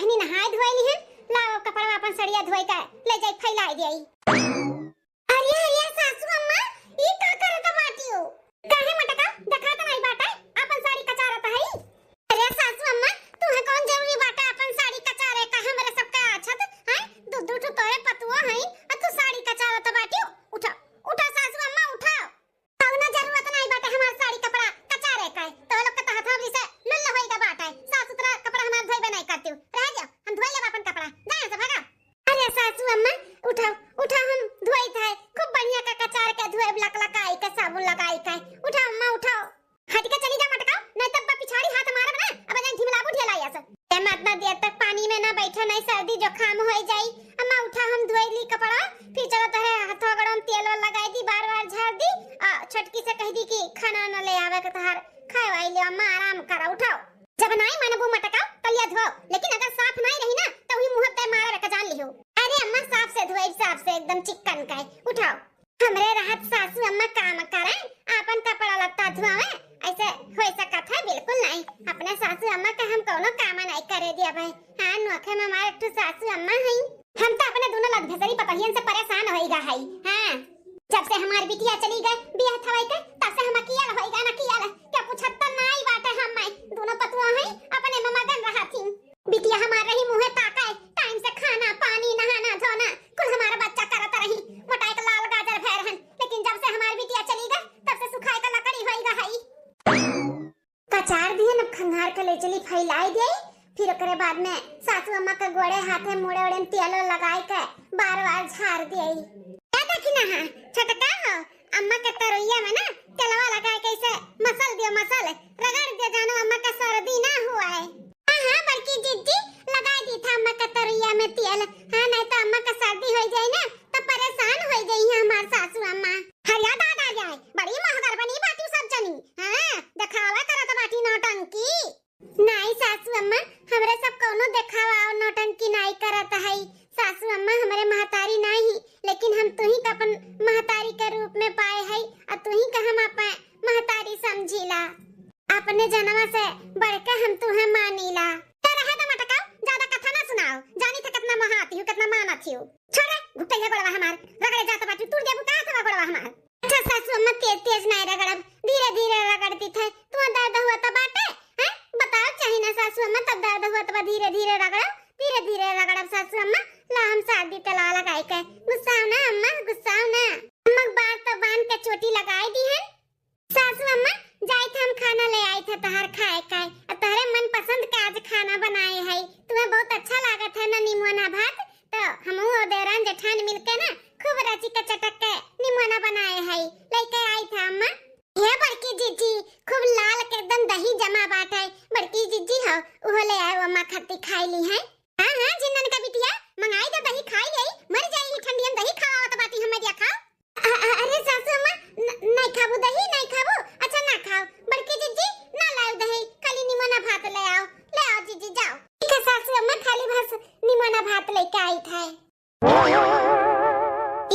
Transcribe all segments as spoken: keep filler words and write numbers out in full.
हनी नहाए धोए लिहन, लाओ कपड़वा आपन सड़िया धोए का ले जाई फैलाए देई। अरे, अरे, सासू अम्मा, ई का करत बाटियो? काहे मटका, देखात नाई बाटे, आपन साड़ी कचारत हई? अरे सासू अम्मा, तुहे कौन जरूरी बाटे आपन साड़ी कचारे का? हमरे सबके आछत, हैं? दू दू ठो तोरे पतुआ हई, आ तू साड़ी कचारत बाटियो? उठा, उठा सासू अम्मा, उठा। कौनो जरूरत नाई बाटे हमार साड़ी कपड़ा कचारे का। तो लोग के तहत हमरी से लुल्ल होई का बाटे। साफ सुथरा कपड़ा हमार धोइबे नाई करतियो। रह जाओ, हम धोई लेब आपन कपड़ा। जा यहाँ से भागा। अरे सासू अम्मा, उठाओ, उठाओ, हम धोइत है। खूब बढ़िया का कचार के धोएब, लकलकाई के, साबुन लगाई के। उठाओ अम्मा, उठाओ। हट के चली जा मटकाओ, नहीं तब पिछाड़ी हाथ मारब ना, अब जाई ढिमलाबू ढेलाइया से। ए माँ, इतना देर तक पानी में ना बैठो, नहीं सर्दी जुकाम होई जाई। अम्मा उठा, हम धोई ली कपड़ा, फिर चलो तोहरे हथवा गोड़वा में तेल वेल लगाई दी, बार बार झाड़ दी, आ छोटकी से कह दी कि खाना ना ले आवे के तोहार, खाए वाई ले, अम्मा आराम करा, उठाओ। जब नाई मानबू मटकाओ, तो लिया धोओ, लेकिन अगर साफ नाई रही ना, तो वही मुँह पे मारे का जान लिहो। अरे अम्मा, साफ से धोए, साफ से एकदम चिक्कन का है। उठाओ। हमरे रहत सासू अम्मा काम करे, आपन कपड़ा लत्ता धोवे, ऐसे हो सकत है? बिल्कुल नहीं। अपने सासू अम्मा का हम कौनो काम नहीं करे दिया भाई। हाँ, नोखे में हमारे एक ठो सासू अम्मा हई। हम तो अपने दोनों लदभेसरी पतहियन से परेशान होई गा हई। हाँ, जब से हमार बिटिया चली गए बियाह थवाई के, तब से हम अकियल होई गा ना कियल। क्या पूछत तो नाई बाटे हम, मैं दोनों पतुआ हई, अपने में मगन रहत ही। बिटिया हमार रही मुँहे ताके, टाइम से खाना, पानी, नहाना, धोना, कुल हमार बच्चा करत रही। मोटाई के लाल गाजर भय रहन, लेकिन जब से हमार बिटिया चली गए, तब से सुखाए का लकड़ी होई गा हई। कचार दिहन, अब खंगार के ले चली फैलाई देई, फिर ओकरे बाद में सासू अम्मा के गोड़े हाथे मुड़े उड़े में तेल लगाई के बार बार झाड़ देई। ए देखी ना, हाँ, छोटका हो, अम्मा के तरुइया में ना तेलवा लगाई के ऐसे मसल दियो, मसल, रगड़ दियो, जानो अम्मा का सर्दी ना हुआ है। हाँ, हाँ, बड़की जिज्जी, लगाई दी था अम्मा का तरुइया में तेल। हाँ, नहीं तो अम्मा का सर्दी होई जाई ना, तो परेशान होई जाई है हमार सासू अम्मा। हरिया दादा जाए, बड़ी महगर बनी बाटू सब जनी। हाँ, देखावा करत बाटी नौटंकी। नाई सासू अम्मा, हमरे सब कौनो देखावा और नौटंकी नाई करत हई। सासू अम्मा हमरे महतारी नाई ही, लेकिन हम तुही का अपन महतारी के रूप में पाए हई, और तुही का हम अपन महतारी समझीला। अपने जनवा से बढ़ के हम तुहे मानीला। तो रहे दो मटकाओ, ज्यादा कथा ना सुनाओ। जानी थे कितना मोहाती हूँ, कितना मानत हूँ। छोड़ रे, घुटैया गोड़वा हमार, रगड़े जात बाटू, तूड़ देबू का हथवा गोड़वा हमार। अच्छा सासू अम्मा, तेज तेज नाई रगड़ब, धीरे धीरे रगड़ दी थे। तू दर्द हुआ त बाटे, हैं? बताओ चाही ना सासू अम्मा, तब दर्द हुआ त बा, धीरे धीरे रगड़ब, धीरे धीरे रगड़ब सासू अम्मा। ला हम सर्दी तेलवा लगाई के, गुस्साओ ना अम्मा, गुस्साओ ना। अम्मा बार तो बांध के चोटी लगाई दी है। सासू अम्मा, जाई थे हम खाना ले आई थे तोहर खाए का, और तोहरे मनपसंद के आज खाना बनाए है, तुम्हें बहुत अच्छा लागत है ना निमोना भात, तो हमहू और देवरान जेठान मिलके ना खूब रची के चटक के निमोना बनाए है, लेके आई था अम्मा। ये बड़की जीजी, खूब लाल के एकदम दही जमा बाटे, बड़की जीजी हो, उहो ले आयो अम्मा खाती खाई ली है। हाँ, हाँ, जिन्नन का बिटिया, मंगाई दे दही खाई गई, मर जाई ही ठंडियन दही खावा तो बाटी हम मरिया खाओ। अ-, अ-, अरे सासू अम्मा, न-, नहीं खाबू दही, नहीं खाबू? अच्छा ना खाओ। बड़की जीजी, ना लाओ दही, खाली निमोना भात ले आओ। ले आओ जीजी, जाओ। ठीक है सासू अम्मा, खाली बस निमोना भात लेके आई था।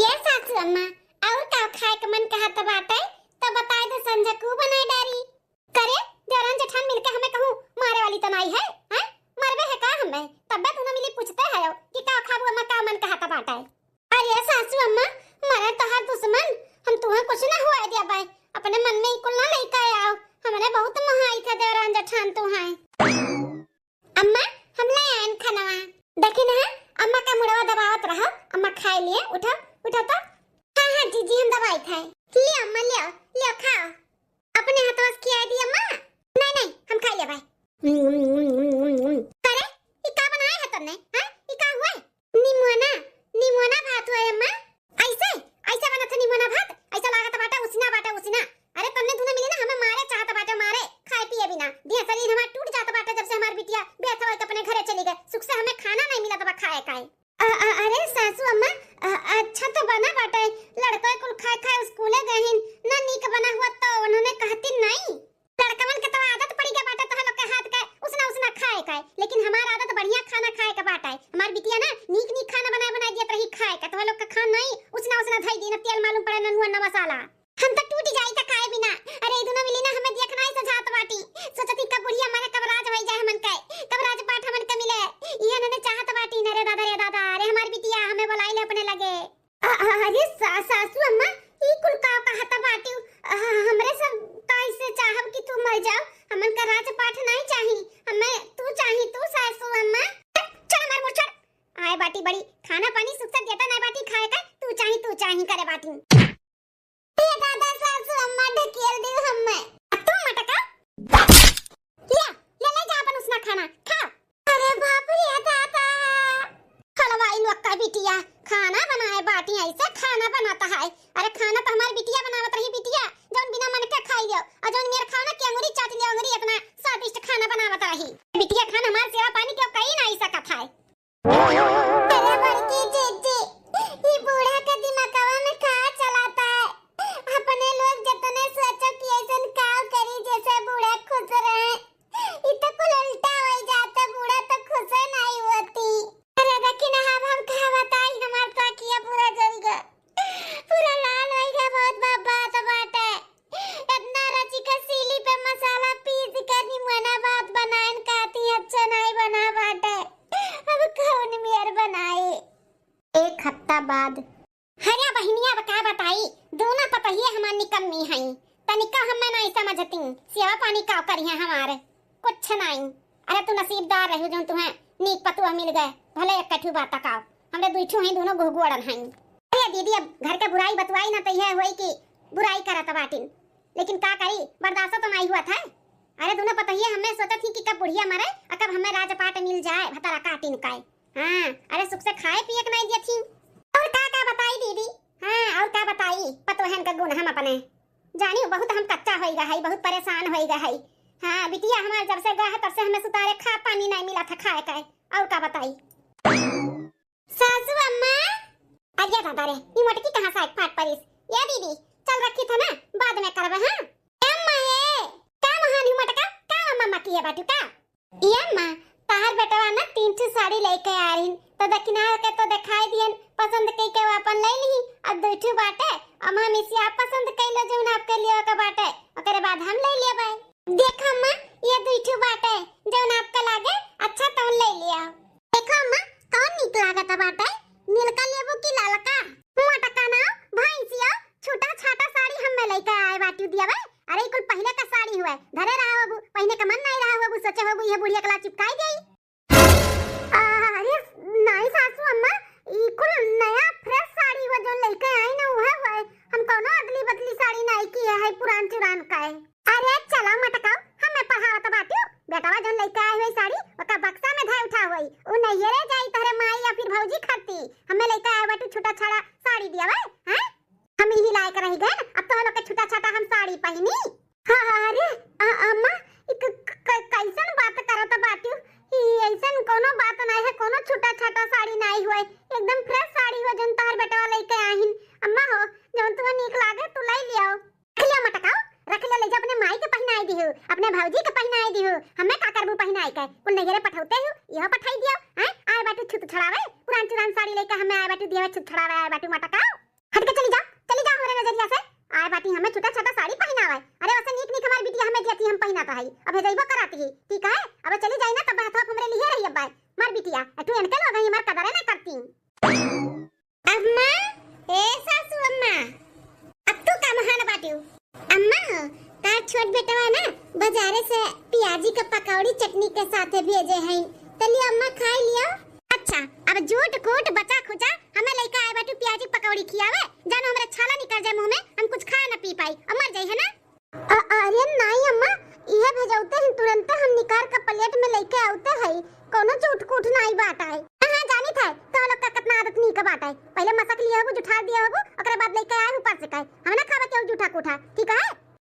ये सासू अम्मा, और का खाए के मन कहत बाटे, तो बताए दे, संझकू बनाए डारी। करे, देवरान जेठान मिलके हमें कहूँ मारे वाली तो नाई है, हैं? मरबे है का हमें? तब्बे दोनों मिली पूछते है कि का खाबू अम्मा, का मन कहत बाटे। अरे सासू अम्मा, मरे तोहार दुश्मन, हम तुहे कुछ ना हुआ दिया बाई, अपने मन में इकुल ना लेके आओ, हमने बहुत मोहाई थे देवरान जेठान तू हैं। अम्मा, हम ले आयन खानवा। देखी ना, अम्मा का मुड़वा दबावत रहो, अम्मा खाए लिए, उठो, उठो तो। हाँ, हाँ, जीजी, हम दबाई थे। लियो अम्मा, लियो, लियो, खाओ। अपने हाथवा से खियाई दी अम्मा। नहीं, नहीं, हम खाई ले भाई। अरे, ई का बनाए है तन्ने? हाँ, ई का हुआ है? निमोना, निमोना भात हुआ है अम्मा। ऐसे, ऐसे बनत है निमोना भात? ऐसा लागत बाटे उसना बाटे उसना। अरे तन्ने दोनों मिली ना हमें मारे चाहत बाटे, मारे, खाए पिए बिना। दिया शरीर हमार टूट जात बाटे जब से हमार बिटिया बेथवा के अपने घरे चली गए। सुख से हमें खाना नहीं मिलत बा खाए काए। अ-, अ-, अरे सासू अम्मा, अ-, अच्छा तो बना बाटे, लड़का कुल खाए खाए स्कूले गहिन, ना नीक बना हुआ तो उन्होंने कहती नहीं। लड़कवन के तो आदत पड़ी गया बाटे तोह लोग के हाथ के उसना उसना खाए के, लेकिन हमार आदत बढ़िया खाना खाए के बाटे। हमार बिटिया ना नीक नीक खाना बनाए बनाए दियत रही खाए के, तोह लोग के खान नहीं उसना उसना धई दी, ना तेल मालूम पड़े ना नून ना मसाला। हम तो टूट जाई त खाए बिना। अरे ई दोनों मिली ना हमें देख नहीं सजात बाटी, सोचती कब बुढ़िया मरे कब राज होई जाए हमन के, कब राजपाट हमन के मिले। ये बड़ी खाना पानी सुख से देता नाहीं बाटी खाए का, तू चाही, तू चाही करे बाटी। ए दादा, सासू अम्मा ढकेल दे हम्मे। अब तू मटका। ले, ले, ले जा अपन उसना खाना, खा। अरे बाप रे दादा। हलवाई लोग का बिटिया खाना बनाए बाटी, ऐसे खाना बनाता है। अरे खाना तो हमार बिटिया बनावत रही, बिटिया जौन बिना मन के खाई लियो, और जौन मेर खाओ ना कि अंगुरी चाट लियो, अंगुरी इतना स्वादिष्ट खाना बनावत रही। बिटिया खान हमार सेवा पानी क्यों कई नाहीं सकत है। अरे बड़की जीजी, ई बूढ़ा के दिमागवा में का चलता है? अपने लोग जतने सोचो कि ऐसन का करी जैसे बूढ़ा खुश रहे, ई तो कुल उल्टा हो जाता, बूढ़ा तो खुश नहीं होती। अरे देखी ना, अब हम का बताई, हमार तो अखिया पूरा जल गया, पूरा लाल हो गया, बहुत बाबा तो बाटे। इतना रची के सीली पे मसाला पीस के निमना बात बनाएन, कहती अच्छा नहीं बना बाटे, अब कौन मेर बनाए। एक हफ्ता बाद। अरे बहिनिया, अब का बताई, दोनों पतोहिए हमार निकम्मी हईं, तनिका हमें नहीं समझती, सेवा पानी का करिहे हमार, कुछ नहीं। अरे तू नसीबदार रही जौन तुहें नीक पतोह मिल गए, भले एक कठू बात तकाओ, हमरे दुई ठू हईं, दोनों गुहगुअड़न हईं। अरे दीदी, अब घर के बुराई बतुआई ना तो यह होई कि बुराई करत बाटिन, लेकिन का करी, बर्दाश्त तो नहीं हुआ था। अरे दोनों पतोहिए हमें सोचत ही कि कब बुढ़िया मरे और कब हमें राजपाट मिल जाए भतारा काटिन का। हाँ, अरे सुख से खाए पिए के नहीं दियत ही। और का का बताई दीदी? हाँ, और का बताई, पतोहन का गुण हम अपने जानी, बहुत हम कच्चा होई गए हई, बहुत परेशान होई गए हई। हाँ, बिटिया हमार जब से गए है तब से हमें सुतारे खा पानी नहीं मिला था खाए का। और का बताई? सासू अम्मा। अरे दादा रे, ई मोटकी कहाँ से आके फाट परिस? ए दीदी, चल रखी था ना, बाद में करबे, हाँ? ए अम्मा ए, का महान ही मोटका, का अम्मा अम्मा किहे बाटू का? ए अम्मा, तहार बेटवा ना तीन ठो साड़ी लेके आ रही, तो दखिना के तो दिखाई दियन, पसंद कई के वो अपन ले ली, अब दो ठो बाटे, अम्मा मिसिया आप पसंद कई लो जौन आपके लिए का बाटे, ओकरे बाद हम ले लेबै। देखा अम्मा, ये दुई ठो बाटे, जौन आपका लागे अच्छा तौन ले लिया। देखा अम्मा, कौन नीक लागत बाटे, नीलका लेबू की लालका? मोटका ना, भैंसिया, छूटा छाटा साड़ी हमें लेके आए बाटी दिया बे। अरे, ई कुल पहले का साड़ी हुए, धरे रहा होबू, पहने का मन नहीं रहा होबू, सोचे होबू ये बुढ़िया कला चिपकाई देई। अरे नाई सासू अम्मा, ई कुल नया fresh साड़ी हुआ जौन लेके आई ना, उहे हुए। हम कौनो अदली बदली साड़ी नाई किहे है, पुरान चुरान का है। अरे चला मटकाओ, हमें पढ़ावत बाटियो। बेटवा जौन लेके आए हुए साड़ी, ओका बक्सा में धए उठा हुई। उ नैहरे जाई तहरे माई या फिर भौजी खाती। हमें लेके आए बाटू छूटा छाड़ा साड़ी दिया हुए, हैं? हम यही लायक रह गए, अब तो लोग के छूटा छाटा हम साड़ी पहनी। हाँ, हाँ, अरे, अ-, अम्मा, ई क-, क-, क-, कैसन बात करत बाटियो? ई ऐसन कोनो बात नाई है, कोनो छूटा छाटा साड़ी नाई हुए, एकदम fresh साड़ी हुए जौन तोहर बेटवा लेके आहिन। अम्मा हो, जौन तुम्हें नीक लागे तू ले लियो। रख लियो मटकाओ, रख लियो, ले जा अपने माई के पहनाई दिहु, अपने भौजी के पहनाई दिहु, हमें का करबू पहनाई के? कुल नैहरे पठौते हु, इहो पठाई दियो, हैं? आए बाटू छूत छड़ावे, पुरान चुरान साड़ी लेके हमें आए बाटू दिए छूत छड़ावे आए बाटू मटकाओ। हट के चली जाओ, चली जाओ हमरे नजरिया से। आए बाटी हमें छूटा छाटा साड़ी पहनावे। अरे वैसे नीक नीक हमार बिटिया हमें दिया थी, हम पहना तो है। अब भेजइबो कराती ही, ठीक है? अब चली जाई ना तब हाथवा हमरे लिए रही अब। मार बिटिया, तू इनके लोग ही मार कदरे ना करती। अम्मा, ए सासू अम्मा, अब तू का महान बाटियो? अम्मा हो, तार छोट बेटवा ना बाजारे से पियाजी के पकौड़ी चटनी के साथे भेजे हैं, तली अम्मा खाई लियो। अच्छा, अब झूठ कूट बचा खुचा हमें लइका आए बाटू पियाजी पकौड़ी खियावे, जानो हमरे छाला निकल जाए मुंह में, हम कुछ खाए ना पी पाई और मर जाई, है ना? अ-, अरे नाई अम्मा, इहे भेजौते हैं, तुरंते हम निकाल के plate में लेके आवते हैं, कोनो झूठ कूट नाई बात आए। हाँ, हाँ, जानी था, तो लोग का कितना आदत नीक बात आए। पहले मसक लिए होबू, जुठार दिए होबू, ओकरे बाद लेके आए ऊपर से कहे, हम ना खावे केहू जूठा कूठा, ठीक है?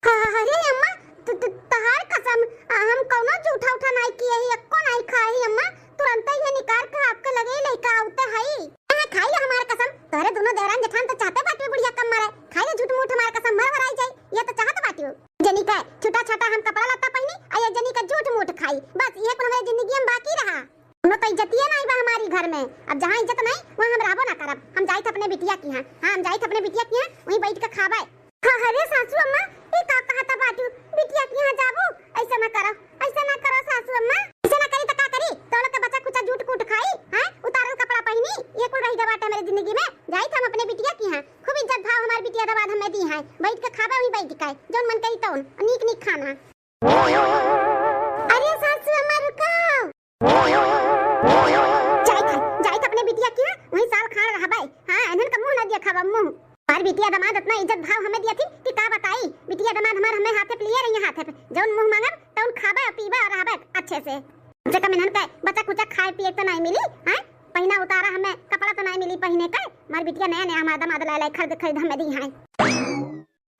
हाँ, हाँ, अरे अम्मा, तु-, तु-, तहार कसम, आ, हम कौनो जूठा उठा नाई किए ही, एक्को नाई खाए ही अम्मा, तुरंते ये निकाल के आपके लगे ही लेके आवते हई। हाँ, खाई ले हमार कसम, तोहरे दोनों देवरान जेठान तो चाहते बाटे बुढ़िया कम मरे, खाई ले झूठ मूठ हमार कसम, मर वराई जाई, ये तो चाहत बाटे। जनी का छूटा छाटा हम कपड़ा लत्ता पहनी, आ ये जनी का झूठ मूठ खाई, बस ये कुल हमारे जिंदगी में बाकी रहा। कोनो तो इज्जतिये नाई बा हमारी घर में। अब जहाँ इज्जत नाई, वहाँ हम रहबो ना करब। हम जाइत अपने बिटिया की यहाँ। हाँ, हम जाइत अपने बिटिया की यहाँ, वहीं बैठ के खाबे। हाँ, अरे सासू अम्मा, ई का कहता बाटू? बिटिया की यहाँ जाबू? ऐसा ना करो, ऐसा ना करो सासू अम्मा। ऐसा ना करी तो का करी? तो लोग के बचा खुचा जूठ कूट खाई, हैं? उतारल कपड़ा पहनी, ये कुल रह गया बाटे हमारे जिंदगी में। जाइत हम अपने बिटिया की यहाँ, खूब इज्जत भाव हमार बिटिया दबाद हमें दी है, बैठ के खाबे वहीं बैठ के, जौन मन करी तौन, नीक नीक खाना। अरे सासू अम्मा रुको। जाइत है, जाइत अपने बिटिया की, दमाद इतना इज्जत भाव हमें दिया थी कि का बताई। बिटिया दमाद हमार हमें हाथे पे लिए रही, हाथे पे जौन मुँह मांगब तौन खाबे और पीबे और रहबे अच्छे से। कम से कम इन्हन के बचा कुचा खाए पिए तो नहीं मिली, हैं? पहिना उतारा हमें कपड़ा तो नहीं मिली पहिने के। हमार बिटिया नया नया हमार दमाद लाए लाए खरीद खरीद हमें दी हैं।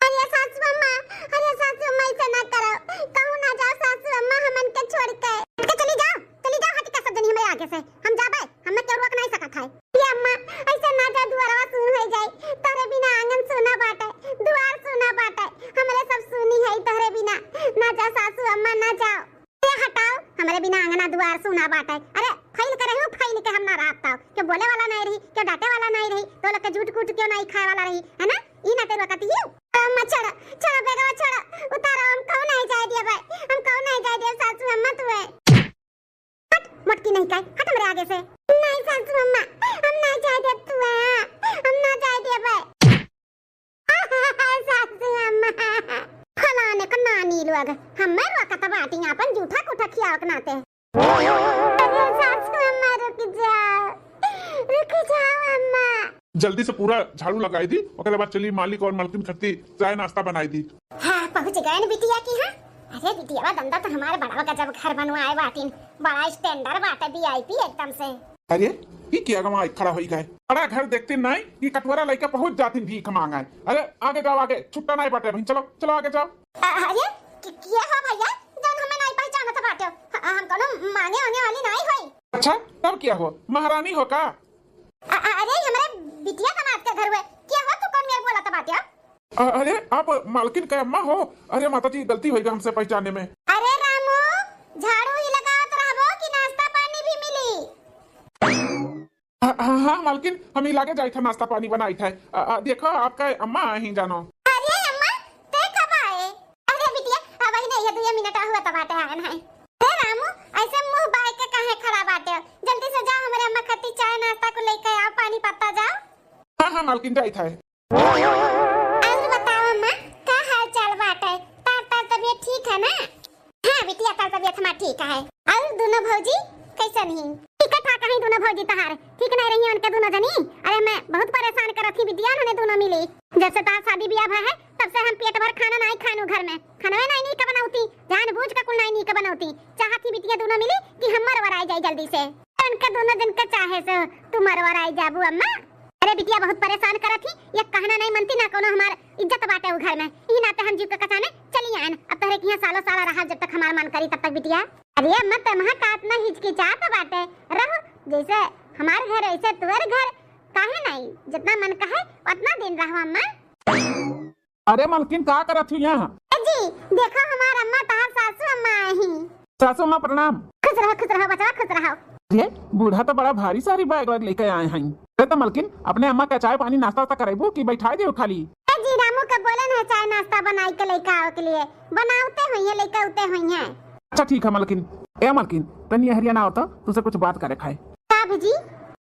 अरे सासू अम्मा, अरे सासू अम्मा, ऐसे ना करो, कहूँ ना जाओ सासू अम्मा हमन के छोड़ के। हट के चली जाओ, चली जाओ, हट के सब जनी हमारे आगे से। हम जाबे, हमें क्यों रोक नहीं सकत है। ये अम्मा, ऐसे ना जा, दुआरवा सुन हो जाए, तोरे बिना आंगन सुना बाटे, दुआर सुना बाटे, हमरे सब सुनी है तोरे बिना। ना जा सासू अम्मा, ना जाओ। ए हटाओ, हमरे बिना आंगना दुआर सुना बाटे। अरे फैल के रही, फैल के हम ना रात ताओ। क्यों बोले वाला नहीं रही, क्यों डांटे वाला नहीं रही, तो लोग के झूठ कूट क्यों नहीं खाए वाला रही, है ना? ई ना तेरे वकत ही। अम्मा छोड़ो, छोड़ो बेगवा छोड़ो, उतारो, हम कहूँ नहीं जाए दिया भाई, हम कहूँ नहीं जाए दिया सासू अम्मा तू है। हट, मोटकी नहीं कहे, हट हमरे आगे से। नहीं सासू अम्मा, हम नहीं जाए देब तू है, हम ना जाए दिया भाई। सासू अम्मा, फलाने का नानी लोग, हमें रोकत बाटी अपन जूठा कूठा खियावक नाते। अरे सासू अम्मा रुक जाओ, रुक जाओ अम्मा। जल्दी से पूरा झाड़ू लगाई दी, ओकरे बाद चली मालिक और मलकिन खत्ती चाय नाश्ता बनाई दी। हाँ, पहुँच गए न बिटिया की। हाँ, अरे बिटिया दंदा तो हमारे बड़ा गजब घर बनवाए बाटिन, बड़ा स्टैंडर्ड बाटे, वीआईपी एकदम से। अरे, ई के अगवा आई खड़ा होई गए। बड़ा घर देखते नाई कि कटवरा लइका पहुंच जातिन भीख मांगे। अरे, आगे जाओ, आगे, छुट्टा नाई बाटे बहिन, चलो, चलो आगे जाओ। अ-, अरे, कि-, के हो भैया, जौन हमें नाई पहचानत बाटे? ह-, हम कोनो मांगे वांगे वाली नाई होई। अच्छा, तब क्या हो, महारानी हो का? अ-, अ-, अरे, हमरे बिटिया दमाद के घर हुए, के हो तू, कौन मेर बोलत बाटे? अ-, अरे, आप मालकिन के अम्मा हो? अरे माता जी, गलती होइगा हमसे पहचाने में। अरे रामू, झाड़ू ही लगावत रहबो कि नाश्ता पानी भी मिली? हाँ, हाँ, हाँ, मालकिन, हम ही लागे जाइत है, नाश्ता पानी बनाइत है। अ, अ, देखो, आपका अम्मा आई जानो। अरे अम्मा, ते कब आए? अरे बिटिया, अब ही नहीं है, दुए मिनट हुआ तब आते आए हैं। अरे रामू, ऐसे मुंह बाय के काहे खड़ा बाटे? जल्दी से जाओ, हमरे अम्मा खातिर चाय नाश्ता को लेके आओ, पानी पत्ता जाओ। हाँ, हाँ, मालकिन, जाइत है। और बताओ अम्मा, का हाल चाल बाटे? तार, तार तबीयत ठीक है ना? हाँ बिटिया, तार तबीयत हमार ठीक है। और दोनों भौजी कैसन ही? ठीक ठाक है दोनों भौजी तहार, ठीक नहीं रही उनके दोनों जनी। अरे मैं बहुत परेशान करत ही बिटिया, उन्होंने दोनों मिली। जब से तार शादी ब्याह भा है तब से हम पेट भर खाना नहीं खानू घर में, खानवे नहीं नीक बनौती, जानबूझ के कुल नहीं नीक बनौती। चाहत ही बिटिया दोनों मिली कि हम मरवराई जाई जल्दी से। इनके दोनों जन के चाहे से तू मरवराई जाबू अम्मा। अरे बिटिया बहुत परेशान करत ही, ये कहना नहीं मनती ना कोनो हमार इज्जत बाटे उ घर में। ई नाते हम जीव के कचाने चली आयन। अब तोहरे किहाँ सालों साल रहा, जब तक हमार मन करी तब तक बिटिया। अरे अम्मा, तमहा का इतना हिचकिचात बाटे? रहो, जैसे हमार घर ऐसे तुअर घर, काहे नहीं? जितना मन कहे उतना दिन रहो अम्मा। अरे मलकिन, का करत ही यहाँ? ए जी, देखो हमार अम्मा, तहार सासू अम्मा आई ही। सासू अम्मा प्रणाम। खुश रहो, खुश रहो बचवा, खुश रहो। अरे बूढ़ा तो बड़ा भारी सारी बैग वैग लेके आए हैं। अरे तो मलकिन, अपने अम्मा का चाय पानी नाश्ता वास्ता करेबू कि बैठाए देउ खाली? ए जी, रामू के बोले न चाय नाश्ता बनाई के लेके आओ के लिए, बनावते होइए, लेके उते होइए। अच्छा ठीक है मलकिन। ए मलकिन, तनी हरिया ना आवता, तुझसे कुछ बात करे खाए। का जी?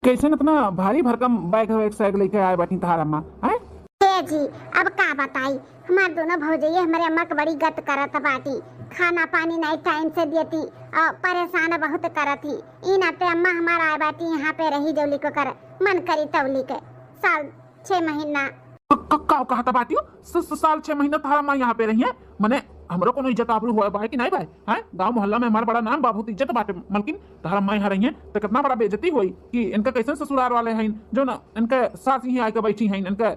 कैसन इतना भारी भरकम बैग वैग सैग लेके आए बाटी तहार अम्मा, हैं? ए जी, अब का बताई, हमार दोनों भौजैया हमरे अम्मा के बड़ी गत करत बाटी, खाना पानी नहीं टाइम से देती और परेशान बहुत करत ही। ई नाते अम्मा हमार आए बाटी यहाँ पे रही जौली को कर मन करी तौली के साल छह महीना। क-, क-, का कहत बाटियो? स-, स-, साल छह महीना तहार अम्मा यहाँ पे रही है? मने हमरो कोनो इज्जत आबरू हुआ बा कि नहीं बा? हैं? गांव मोहल्ला में हमार बड़ा नाम बा, बहुत इज्जत बाटे। मलकिन, तहार अम्मा यहाँ रही हैं, तो कितना बड़ा बेइज्जती होई कि इनका कैसन ससुराल वाले हैं, जो ना इनके सास यहीं आके बैठी हैं, इनके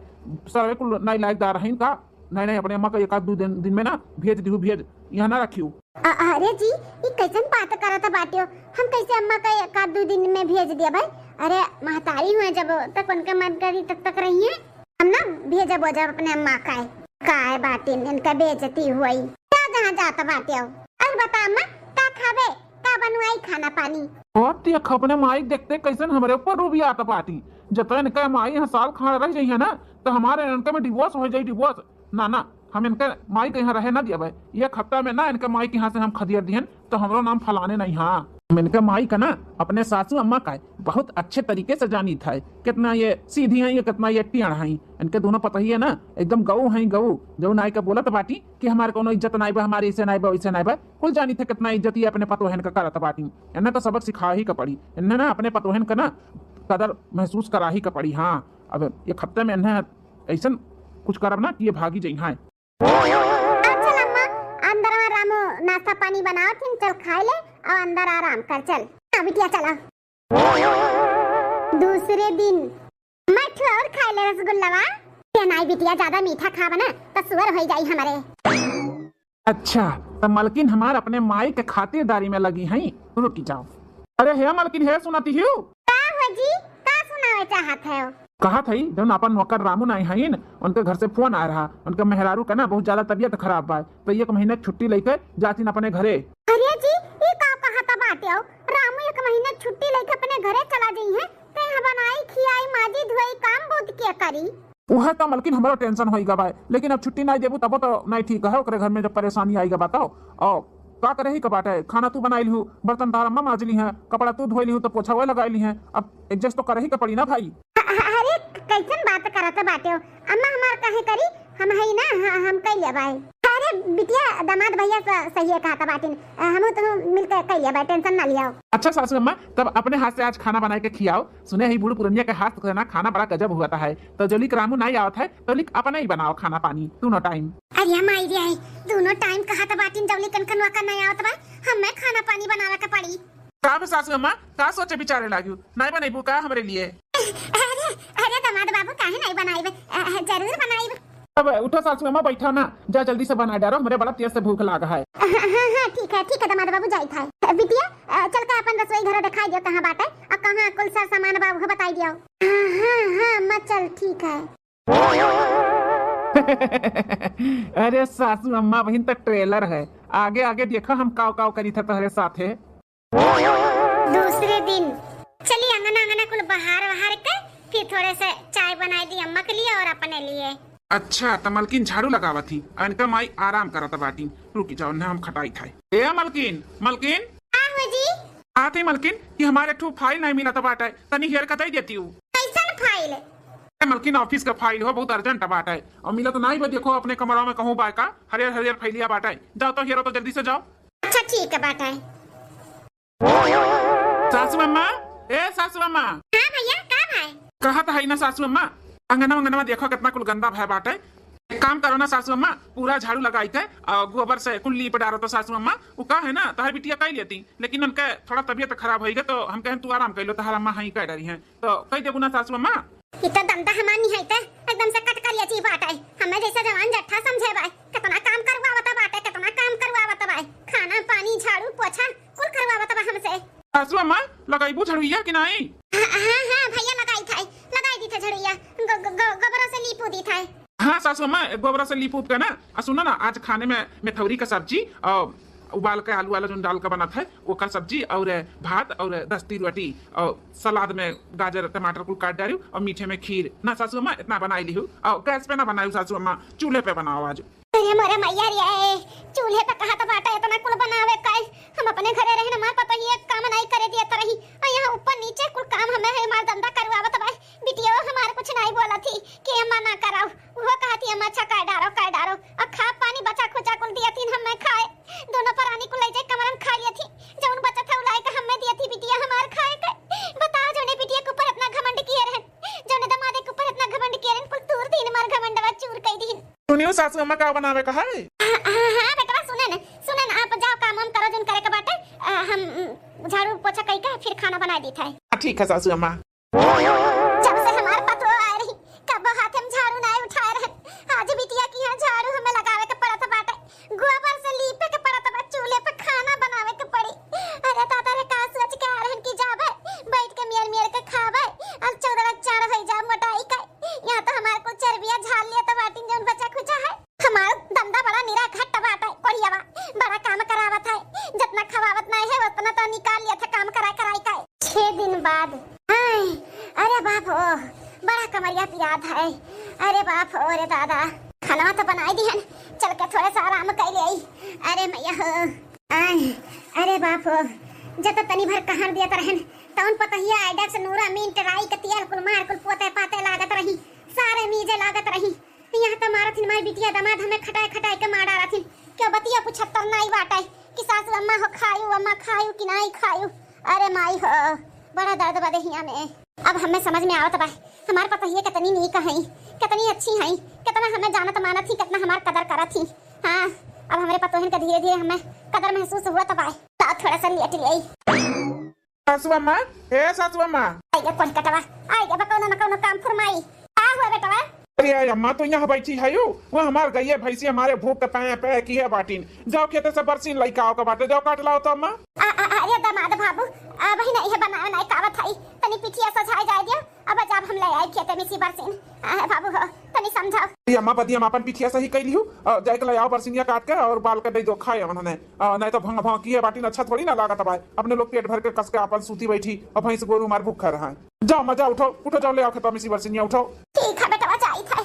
सरवे कुल नाई लायकदार हैं का? नहीं, नहीं, अपने अम्मा का एक आध दो दिन, दिन में ना भेज दिहू, भेज, यहाँ ना रखियो। अ-, अरे जी, ई कैसन बात करत बाटियो? हम कैसे अम्मा का एक आध दो दिन में भेज दिया भाई? अरे महतारी हुए जब तक उनके मन करी तब तक रही है। हम ना भेजब ओजब अपने अम्मा का। काय बाटिन, इनका बेइज्जती हुई। का जहाँ जात बाटे हो? और बता अम्मा, का खाबे? का बनवाई खाना पानी? और देख, अपने माई देखते कैसन हमरे ऊपर रूबियात बाटी। जब इनका माई यहाँ साल खान रह जाइए ना, तो हमारे इनके में डिवोर्स हो जाई, डिवोर्स। ना, ना, हम इनके माई के यहाँ रहे ना दियबे। एक हफ्ता में ना इनके माई के यहाँ से हम खदेड़ दिहन, तो हमरो नाम फलाने नहीं। हाँ, हम इनके माई का ना, अपने सासू अम्मा का बहुत अच्छे तरीके से जानी था, कितना ये सीधी हैं, ये कितना ये टेढ़ हैं। इनके दोनों पतोहिए ना एकदम गऊ हैं, गऊ। जौन आए के बोलत बाटी कि हमारे कोनो इज्जत नाई बा, हमारे ऐसे नाई बा, वैसे नाई बा, कुल जानी थे कितना इज्जत ये अपने पतोहन का करत बाटी। इन्हें तो सबक सिखा ही का पड़ी, इन्हें ना अपने पतोहन का ना कदर महसूस करा ही का पड़ी। हाँ, अब एक हफ्ते में इन्हें ऐसन कुछ करब ना कि ये भागी जइहैं। अच्छा अम्मा, अंदर में रामू नाश्ता पानी बनावत हिन, चल खाइ ले अउ अंदर आराम कर, चल। हाँ बिटिया चला। दूसरे दिन मैं ठू और खाइ ले रसगुल्लावा। ते नाई बिटिया, ज्यादा मीठा खाब ना त सुअर होइ जाई हमरे। अच्छा, त मलकिन हमार अपने माई के खातिरदारी में लगी हईं। रुकि जाव। अरे हे मलकिन, हे सुनति हिउ? का हो जी, का सुनावे चाहत हौ? कहत हई, जउन आपन नौकर रामू नाई हईन, उनके घर से फोन आए रहा। उनके मेहरारू के ना बहुत ज्यादा तबियत खराब बा, त एक महीना के छुट्टी लइके जाथिन अपने घरे। अरे जी, ई का कहत बाट्यौ? रामू एक महीना के छुट्टी लइके अपने घरे चला जइहैं, त यहाँ बनाई, खियाई, माजी, धोई, काम बहुत के करी? उहे त मलकिन हमरो tension होइ गा बा, लेकिन अब छुट्टी नाई देबू तबो त नाई ठीक है, ओकरे घर में जब परेशानी आइ गा बा त। और का करही के बाटे, खाना तू बनाइ लिहू, बर्तन तहार अम्मा माज लिहैं, कपड़ा तू धोइ लिहू, त पोछा वह लगाइ लिहैं। अब adjust तो करही के पड़ी ना भाई। अ-, अ-, अरे, कैसन बात करत बाट्यौ? अम्मा हमार काहे करी? हम हई ना, ह-, हम कइ लेबै। अरे बिटिया, दामाद भैया स-, सहिए कहत बाटिन, अ, हमहू तुहू मिलके कइ लेबै, tension ना लियौ। अच्छा सासू अम्मा, तब अपने हाथ से आज खाना बनाइ के खियाव। सुने हई बूढ़ पुरनिया के हाथ से ना खाना बड़ा गजब होत है, त जौलिक रामू नाई आवत है, तौलिक अपने ही बनाव खाना पानी, दूनो time। अरे माई रे, दूनो time कहत बाटिन, जौलिक कनकनवा का नाई आवत बा, हमें खाना पानी बनावे के पड़ी। का बे सासू अम्मा, का सोचे विचारे लागिउ? नाई बनइबू का हमरे लिए? अरे, अरे दामाद बाबू, काहे नाई बनाइब? अ, जरूर बनाइब। अब उठो सासू अम्मा, बैठो ना, जा जल्दी से बनाइ डारो, हमरे बड़ा तेज से भूख लागा है। हाँ, हाँ, हाँ, ठीक है, ठीक है दामाद बाबू, जाइत है। बिटिया, अ, चल के अपन रसोई घर देखाइ दियो कहाँ बाटे, अ कहाँ कुल सर सामान बा उहो बताइ दियो। हाँ, हाँ, हाँ अम्मा, चल ठीक है। अरे सासू अम्मा बहिन त trailer है, आगे आगे देखो हम काव काव करी थे तोहरे साथे। दूसरे दिन चली अंगना अंगना कुल बहार वहार के, फिर थोड़े से चाय बनाइ दी अम्मा के लिए और अपने लिए। अच्छा, त मलकिन झाड़ू लगावत ही, अनका माई आराम करत बाटी। रुकि जाओ ना, हम खटाई खाए। ए मलकिन, मलकिन। का हो जी? आते मलकिन, कि हमारे ठू file नाई मिलत बाटे, तनी हेर के दइ देतिउ। कैसन file? ए मलकिन, office का file हो, बहुत urgent बाटे। और मिलत नाई बा, देखो अपने कमरा में कहूँ बा का, हरियर हरियर फाइलिया बाटे। जाओ तो हेरो तो जल्दी से जाओ। अच्छा ठीक है बाटे। सासू अम्मा, ए सासू अम्मा। हाँ भैया, का भाई? कहत हई ना सासू अम्मा, अंगनवा अंगनवा देखो कितना कुल गंदा भय बाटे। एक काम करो ना सासू अम्मा, पूरा झाड़ू लगाइ के अ, गोबर से कुल लीप डारो तो सासू अम्मा। उ का है ना, तोहर बिटिया कइ लेती, लेकिन उनके थोड़ा तबियत खराब होइ गए तो हम कहेन तू आराम कइ लो, तोहर अम्मा हई कइ डरिहैं। तो कइ देबू ना सासू अम्मा? ई तो दंता हमार निहैते एकदम से कटकरिया जी बाटे। हमें जैसे जवान जट्ठा समझे बाय। कितना काम करवावत बाटे, कितना काम करवावत बाय। खाना, पानी, झाड़ू, पोछा कुल करवावत बा हमसे। सासू अम्मा, लगाइबू झड़ुइया कि नाई? हाँ, हाँ, हाँ, भैया लगाई थे, लगाई दी थे झड़ुइया। गो-, गो-, गो-, गोबरों से लीपू दी थे। हाँ सासू अम्मा, गोबरों से लीप उप के ना। आ सुनो ना, आज खाने में मेथौरी का सब्जी और उबाल के आलू वाला जोन डाल के बनत है, ओकर सब्जी और भात और दस्ती रोटी और सलाद में गाजर टमाटर कुल काट डारिउ और मीठे में खीर। ना सासू अम्मा, इतना बनाइ लिहू और गैस पे ना बनाइउ सासू अम्मा, चूल्हे पे बनाओ आज। अरे मोरे मैया रे, चूल्हे पे कहत बाटे इतना कुल बनावे का। हम अपने घरे रहे ना, हमार पतोहिया एक काम नाई करे दियत रही, और यहाँ ऊपर नीचे कुल काम हमें है, हमार धंधा करवावत बा। बिटिया हमार कुछ नाई बोलत ही कि अम्मा ना कराओ, वो कहत ही अम्मा अच्छा कर डारो, कर डारो। और खा पानी बचा खुचा कुल दियत ही हमें खाए, दोनों परानी कुल ले जाए कमरा में खा लियत ही, जौन बचत है उलाई के हमें दियत ही बिटिया हमार खाए के। बताओ जौने बिटिया के ऊपर इतना घमंड किए रहन, जौने दमादे के ऊपर इतना घमंड किए रहन, कुल तूर दीन हमार घमंडवा चूर कई दीन। सुनियो सासू अम्मा का बनावे का है? हाँ, हाँ, हाँ, बेटवा सुने न, सुने न, आप जाओ काम वाम करो जौन करे के बाटे। अ, हम, उम, झाड़ू पोछा कई के फिर खाना बनाइ दी थे। हाँ, ठीक है सासू अम्मा। जब से हमार पतोह आए रही, कबो हाथे में झाड़ू नाई उठाए रहन। आज बिटिया की यहाँ झाड़ू हमें लगावे के पड़त बाटे, गोबर से लीपे के पड़त बा, चूल्हे पे खाना बनावे के पड़ी। अरे दादा रे, का सोच के आ रहन कि जाबे, बैठ के मेर मेर के खाबे, और चौदह चार होइ जा मोटाई के। यहाँ तो हमार कुल चर्बिया झाड़ लिया तो बाटिन जौन बचा खुचा है। हमार धंधा बड़ा निरा घट बाटे, कोढ़ियावा बड़ा काम करावत है, जितना खवावत नहीं है उतना तो निकाल लिया था काम कराए कराए का। छह दिन बाद, हाय, अरे बाप ओ, बड़ा कमरिया पिरात है, अरे बाप ओ रे दादा, खाना तो बनाई दिहन, चल के थोड़ा सा आराम कर ले। अरे मैया हो, आय, अरे बाप हो, जब तनी भर कहर दियत रहन, तउन पतहिया आइडक्स नूरा मीन टराई के तियल कुल मार कुल पोते पाते लागत रही, सारे मीजे लागत रही। यहाँ त मारत हिन माई बिटिया दमाद हमें खटाए खटाए के मार डारत हिन। क्यों बतिया पुछत्तर नाई बाटे कि सासू अम्मा हो खायू, अम्मा खायू कि नाई खायू। अरे माई हो, बड़ा दर्द बा देहिया में। अब हमें समझ में आवत बा हमार पतोहिए कितनी नीक हई, कितनी अच्छी हई, कितना हमें जानत मानत ही, कितना हमार कदर करत ही। हाँ, अब हमरे पतोहन के धीरे धीरे हमें कदर महसूस हुआ तब आए। तो थोड़ा सा लेट ले आई। सासू अम्मा, ए सासू अम्मा। आइगे कोढ़कटवा, आइगे बा कौनो न कौनो काम फरमाई। का हुआ बेटवा? अरे अम्मा, तो यहाँ बैठी है यू, वो हमार गइये भैंसी हमारे भूख के पैं पैं किहे बाटिन। जाओ खेते से बरसीन लइका आओ के बाटे, जाओ काट लाओ तो अम्मा। आ, आ, अरे दामाद बाबू, आ, वही नहीं है बनावे नहीं कावत है, तनी पिठिया सझाए जाए दियो, अब जाब हम ले आई खेते में सी बरसीन। आ, बाबू हो, तनी समझाओ। ये अम्मा बदी हम अपन पिठिया सही कई लिहू, आ, जाए के ले आओ बरसीनिया काट के और बाल के दे दो खाए उन्होंने। आ, नहीं तो भंग भंग किहे बाटिन अच्छा थोड़ी ना लागत बा। अपने लोग पेट भर के कस के अपन सूती बैठी और भैंस गोरू हमार भूखा रहा है। जाओ अम्मा, जाओ उठो, उठो जाओ ले आओ खेतवा में सी बरसीनिया उठो। ठीक है बेटवा, जाई थे।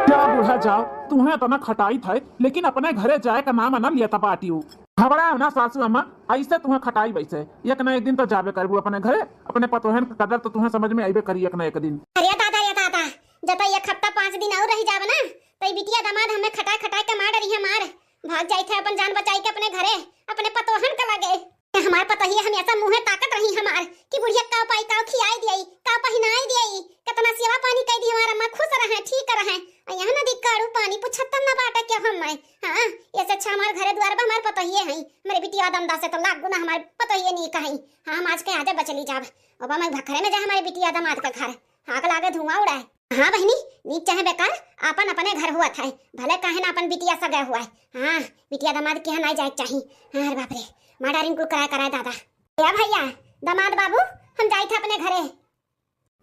जा बूढ़ा जा, तुहें इतना खटाई था, लेकिन अपने घरे जाए का नाम ना लिया था बाटियो। घबराओ ना सासू अम्मा, ऐसे तुहें खटाई वैसे, एक ना एक दिन तो जाबे करबू अपने घरे। अपने पतोहन के कदर तो तुहें समझ में आइबे करी एक ना एक दिन। अरे दादा, अरे दादा, जब तो एक हफ्ता पाँच दिन और रह जाब ना, तो ये बिटिया दामाद हमें खटाए खटाए के मार डरी है मार। भाग जाई थे अपन जान बचाई के अपने घरे, अपने पतोहन के लगे। हमार पतोहिया हमेशा मुँहे ताकत रही हमार कि बुढ़िया का पाई, का खियाई दियाई, का पहिनाई दियाई, कितना सेवा पानी कई दी हमार अम्मा, खुश रहे, ठीक रहे। आ यहाँ ना दी काड़ू पानी पुछत ना बाटे क्या हम मैं। हाँ, ऐसे अच्छा हमार घरे द्वार बा, हमार पतोहिए हैं, हमारे बिटिया दमदा से तो लाख गुना हमार पतोहिए नीक हैं। हाँ, हम आज के आजे बचली जाब। अब मैं भखरे में जा हमारे बिटिया दमाद के घर। आग लागे धुआं उड़ाए। हाँ बहिनी, नीक चाहे बेकार, आपन अपने घर हुआ था, भले काहे ना अपन बिटिया सगे हुआ है। हाँ, बिटिया दामाद के यहाँ नहीं जाए के चाही। हाँ, अरे बाप रे, मर्डरिंग कुल कराए कराए दादा। या भैया, दामाद बाबू, हम जाई थे अपने घरे।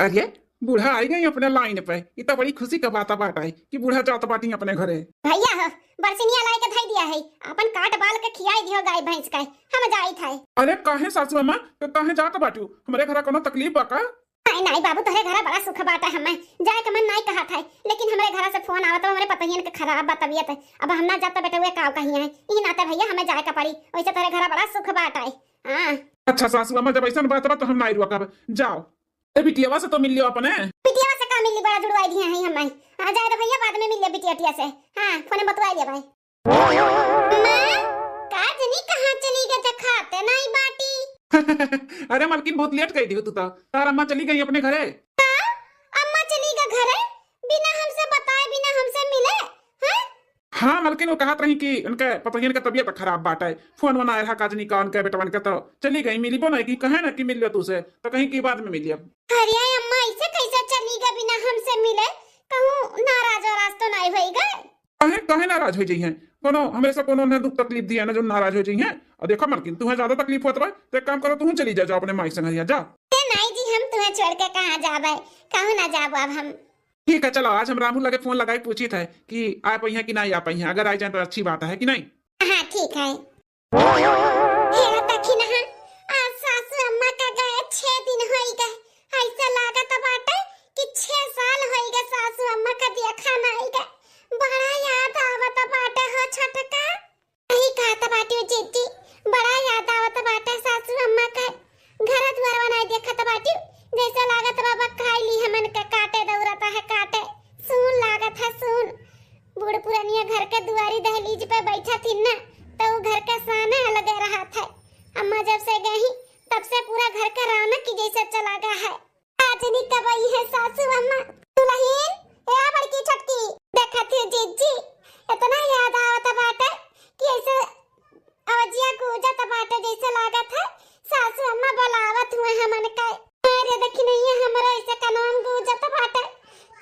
अरे, बूढ़ा आई गई अपने लाइन पे, ये तो बड़ी खुशी का बात बात है कि बूढ़ा जात बाटी अपने घरे। भैया हो, बरसिनिया लाई के धई दिया है, अपन काट बाल के खियाई दियो गाय भैंस का, हम जाई थे। अरे काहे सासू अम्मा, तो काहे जात बाटू? हमरे घरा कोनो तकलीफ बा का? नहीं, नहीं बाबू, तोहरे घरा बड़ा सुख बाटे, हमें जाए के मन नहीं कहत है, लेकिन हमरे घरा से फोन आवत है, हमरे पतोहियन के खराब बा तबियत। अब हम ना जात तो बेटवा का कही है, ई नाते भैया हमें जाए का पड़ी। वैसे तोहरे घरा बड़ा सुख बाटे। हाँ। अच्छा सासू अम्मा, जब ऐसन बात बा तो हम नहीं रुकब, जाओ। ए बिटियावा से तो मिल लियो अपने। बिटियावा से का मिली, बड़ा जुड़वाई दिए हैं हमें। हाँ, जाए तो भैया बाद में मिल लियो बिटिया टिया से। हाँ, फोन में बतवाई लिया भाई। अम्मा, का जनी कहाँ चली गए, देखाते नाई बाटी। अरे मलकिन, बहुत लेट कई दियो तू तो। तार अम्मा चली गई अपने घरे। का? अम्मा चली गए घरे? बिना हमसे बताए, बिना हमसे मिले? हैं? हाँ मलकिन, वो कहत रही कि उनके पतोहियन के तबियत खराब बाटे, फोन वोन आए रहा का जनी का उनके बेटवन के, तो चली गई, मिली बोना कि कहे ना कि मिल लो तू से, तो कहीं की बाद में मिलिए। अरे अम्मा, ऐसे कैसे चली गए बिना हमसे मिले? कहूँ नाराज वाराज तो नहीं होई गए? काहे, काहे नाराज हो जाई हैं? कोनो, हमरे से कोनो उन्हें दुख तकलीफ दिया ना जो नाराज हो जाई हैं? और देखो मलकिन, तुम्हें ज्यादा तकलीफ होत बा, तो एक काम करो, तुम चली जा, जाओ अपने माई संग जा। ए नाई जी, हम तुम्हें छोड़ के कहाँ जाबे? कहूँ ना जाबो अब हम। ठीक है, चलो, आज हम रामू लगे फोन लगाई पूछी थे कि आ पाई हैं कि नहीं आ पाई हैं। अगर आ जाए तो अच्छी बात है कि नहीं? हाँ, ठीक है। हे दखिनहा, आज सासू अम्मा का गए छह दिन होई गए। ऐसा लागत बाटे कि छह साल होई गए सासू अम्मा का देखा नाई गए। बड़ा याद आवत बाटे हो छोटका। सही कहत बाटियो जीजी, बड़ा याद आवत बाटे सासू अम्मा का। घर दुआरवा नाई देखत बाटियो, जैसे लागत बा बखाई ली हमन के काटे दौड़त है काटे। सून लागत है सून। बूढ़ पुरनिया घर के दुआरी दहलीज पे बैठा थी ना, तो वो घर के साने अलगे रहत है। अम्मा जब से गई, तब से पूरा घर के रौनक की जैसे चला गया है। आज नहीं कब आई है सासू अम्मा। दुल्हन, ए बड़की छोटकी, देखत है जीजी, इतना याद आवत बाटे कि ऐसे अवजिया गूंजत बाटे जैसे लागत है सासू अम्मा बुलावत हुए हमन के। अरे दखिनहा, हमरा ऐसे कनवा में गूंजत बाटे,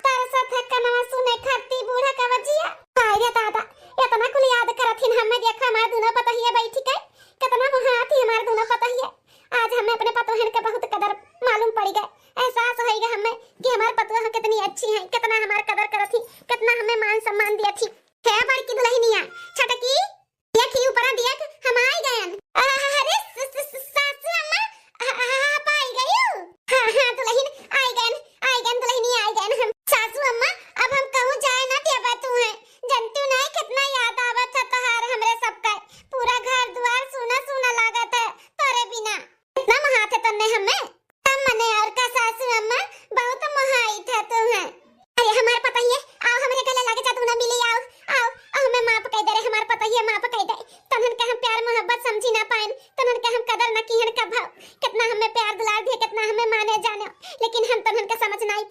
तरसत है कनवा सुने खाती बूढ़ा का अवजिया। हाय रे दादा, इतना कुल याद करत हिन हमें, देखा हमार दोनों पतोहिया बैठी के, कितना मोहात ही हमार दोनों पतोहिया। आज हमें अपने पतोहन के बहुत कदर मालूम पड़ी गए, एहसास होई गए हमें कि हमार पतोह कितनी अच्छी हैं, कितना हमार कदर करत ही, कितना हमें मान सम्मान दिया थी। हे बड़की दुल्हनिया, छोटकी, देख ही ऊपरा देख, हम आई गयन। अरे स-, स-, स-, सासू अम्मा, आ, आ, आप आई गयू? हाँ, हाँ दुल्हन, आई गयन, आई गयन दुल्हनिया, आई गयन हम। सासू अम्मा, अब हम कहूँ जाए ना देबा तू है, जनतू नहीं कितना याद आवत है तोहार हमरे सबका। पूरा घर दुआर सूना सूना लागत है तोरे बिना। इतना मोहात है तन्ने हमें? तब मने और का सासू अम्मा, बहुत मोहाई था तू है। अरे हमार पतोहिए, आओ हमरे गले लागे जा, तू ना मिली, आओ, आओ, आओ, हमें माफ कई दे रे, हमार पतोहिए माफ कई दे। तन्हन के हम प्यार मोहब्बत समझी ना पाएन, तन्हन के हम कदर ना किहन कभव। कितना हमें प्यार दुलार दिए, कितना हमें माने जाने, लेकिन हम तन्हन के समझ नाई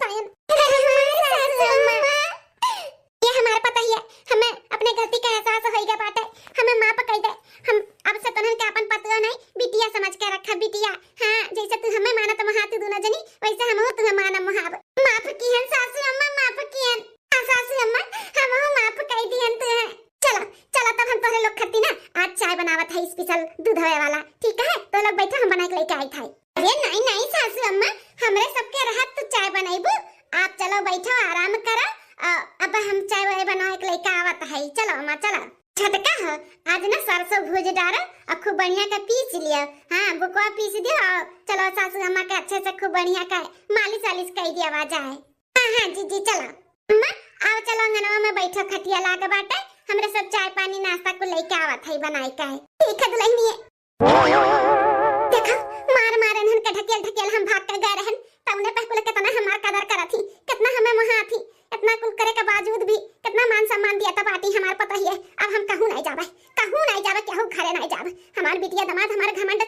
दूधवे वाला, ठीक है? तो लोग बैठो, हम बनाए के लेके आई थाई। अरे नहीं, नहीं सासू अम्मा, हमरे सबके रहत तू चाय बनैबू। आप चलो बैठो, आराम करो, अ, अब हम चाय वाय बनाए के लेके आवत है। चलो अम्मा, चलो। छोटका हो, आज ना सरसों भूज डारो और खूब बढ़िया का पीस लियो। हाँ, बुकवा पीस दियो और चलो सासू अम्मा के अच्छे से खूब बढ़िया का मालिश वालिश कर दिया जाए। हाँ, हाँ, जीजी, चलो। अम्मा, आओ, चलो, अंगनवा में बैठो, खटिया लाग बाटे, हमरे सब चाय पानी नाश्ता कुल लेके आवत है बनाए के। ठीक है दुल्हनिए। देखो, मार मार इन्हन के ढकेल ढकेल हम भाग के गए रहन, तउने पे कुल कितना हमार कदर करत थी, कितना हमें मोहात थी, इतना कुल करे के बावजूद भी कितना मान सम्मान दिया था बाटी हमार पतोहिए। अब हम कहूँ नहीं जाबे, कहूँ नहीं जाबे, केहू घरे नहीं जाबे। हमार बिटिया दामाद हमार घमंड